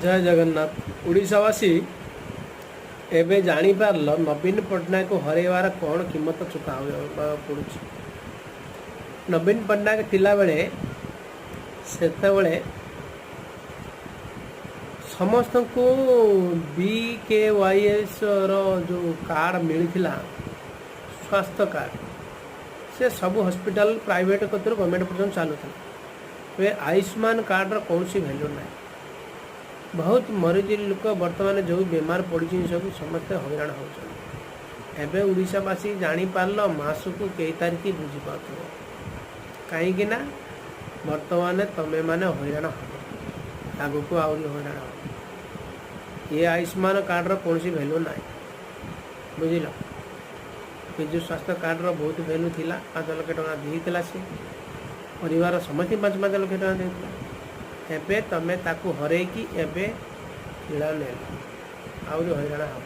ଜୟ ଜଗନ୍ନାଥ। ଓଡ଼ିଶାବାସୀ, ଏବେ ଜାଣିପାରିଲ ନବୀନ ପଟ୍ଟନାୟକକୁ ହରାଇବାର କ'ଣ କିମତ ଚୁକା ହେବାକୁ ପଡ଼ୁଛି? ନବୀନ ପଟ୍ଟନାୟକ ଥିଲାବେଳେ, ସେତେବେଳେ ସମସ୍ତଙ୍କୁ ବି କେ ୱାଇ ଏସ୍ ର ଯେଉଁ କାର୍ଡ଼ ମିଳିଥିଲା, ସ୍ୱାସ୍ଥ୍ୟ କାର୍ଡ଼, ସେ ସବୁ ହସ୍ପିଟାଲ ପ୍ରାଇଭେଟ୍ କତିରୁ ଗଭର୍ଣ୍ଣମେଣ୍ଟ ପର୍ଯ୍ୟନ୍ତ ଚାଲୁଥିଲା। ଏବେ ଆୟୁଷ୍ମାନ କାର୍ଡ଼ର କୌଣସି ଭ୍ୟାଲ୍ୟୁ ନାହିଁ। ବହୁତ ମରିଜିରି ଲୋକ ବର୍ତ୍ତମାନ ଯେଉଁ ବେମାର ପଡ଼ିଛନ୍ତି, ସବୁ ସମସ୍ତେ ହଇରାଣ ହେଉଛନ୍ତି। ଏବେ ଓଡ଼ିଶାବାସୀ ଜାଣିପାରିଲ, ମାସକୁ କେଇ ତାରିଖ ବୁଝିପାରୁଥିବ, କାହିଁକି ନା ବର୍ତ୍ତମାନ ତମେମାନେ ହଇରାଣ ହେବ, ଆଗକୁ ଆହୁରି ହଇରାଣ ହେବ। ଏ ଆୟୁଷ୍ମାନ କାର୍ଡ଼ର କୌଣସି ଭ୍ୟାଲ୍ୟୁ ନାହିଁ, ବୁଝିଲ? ବିଜୁ ସ୍ୱାସ୍ଥ୍ୟ କାର୍ଡ଼ର ବହୁତ ଭ୍ୟାଲ୍ୟୁ ଥିଲା। 5 ଲକ୍ଷ ଟଙ୍କା ଦେଇଥିଲା ସେ, ପରିବାର ସମସ୍ତଙ୍କୁ 5-5 ଲକ୍ଷ ଟଙ୍କା ଦେଇଥିଲା। ଏବେ ତମେ ତାକୁ ହରେଇକି ଏବେ କିଳା ନେଲ, ଆହୁରି ହଇରାଣ ହେବ।